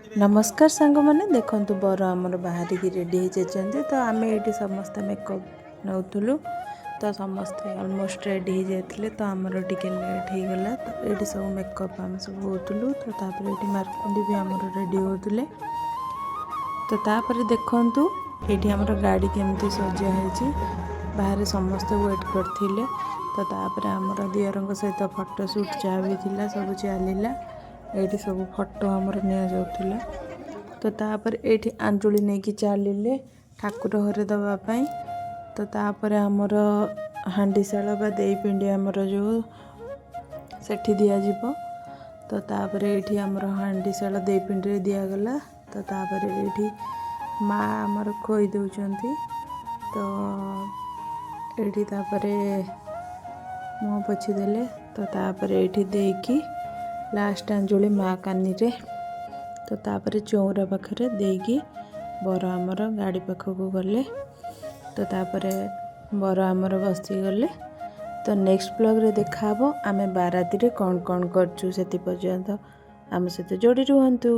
ନମସ୍କାର ସାଙ୍ଗମାନେ, ଦେଖନ୍ତୁ, ବର ଆମର ବାହାରିକି ରେଡ଼ି ହେଇଯାଇଛନ୍ତି। ତ ଆମେ ଏଇଠି ସମସ୍ତେ ମେକଅପ୍ ନେଉଥିଲୁ। ତ ସମସ୍ତେ ଅଲମୋଷ୍ଟ ରେଡ଼ି ହେଇଯାଇଥିଲେ, ତ ଆମର ଟିକେ ଲେଟ୍ ହେଇଗଲା। ତ ଏଇଠି ସବୁ ମେକଅପ୍ ଆମେ ସବୁ ହେଉଥିଲୁ। ତ ତାପରେ ଏଇଠି ମାର୍କୁଣ୍ଡି ବି ଆମର ରେଡ଼ି ହେଉଥିଲେ। ତ ତାପରେ ଦେଖନ୍ତୁ, ଏଇଠି ଆମର ଗାଡ଼ି କେମିତି ସଜା ହେଇଛି। ବାହାରେ ସମସ୍ତେ ୱେଟ୍ କରିଥିଲେ। ତ ତାପରେ ଆମର ଦିଅରଙ୍କ ସହିତ ଫଟୋ ସୁଟ୍ ଯାହା ବି ଥିଲା, ସବୁ ଚାଲିଲା। ଏଇଠି ସବୁ ଫଟୋ ଆମର ନିଆଯାଉଥିଲା। ତ ତାପରେ ଏଇଠି ଆଞ୍ଜୁଳି ନେଇକି ଚାଲିଲେ ଠାକୁର ଘରେ ଦେବା ପାଇଁ। ତ ତାପରେ ଆମର ହାଣ୍ଡିଶାଳ ବା ଦେଇପିଣ୍ଡି ଆମର ଯେଉଁ, ସେଠି ଦିଆଯିବ। ତ ତାପରେ ଏଇଠି ଆମର ହାଣ୍ଡିଶାଳ ଦେଇପିଣ୍ଡିରେ ଦିଆଗଲା। ତ ତାପରେ ଏଇଠି ମା ଆମର ଖୋଇ ଦେଉଛନ୍ତି। ତ ଏଇଠି ତାପରେ ମୁହଁ ପୋଛିଦେଲେ। ତ ତାପରେ ଏଇଠି ଦେଇକି ଲାଷ୍ଟ ଆଞ୍ଜୁଳି ମା କାନିରେ, ତ ତାପରେ ଚଉରା ପାଖରେ ଦେଇକି ବର ଆମର ଗାଡ଼ି ପାଖକୁ ଗଲେ। ତ ତାପରେ ବର ଆମର ବସିଗଲେ। ତ ନେକ୍ସଟ ବ୍ଲଗ୍ରେ ଦେଖାହେବ, ଆମେ ବାରାତିରେ କ'ଣ କ'ଣ କରୁଛୁ। ସେଥି ପର୍ଯ୍ୟନ୍ତ ଆମ ସହିତ ଯୋଡ଼ି ରୁହନ୍ତୁ।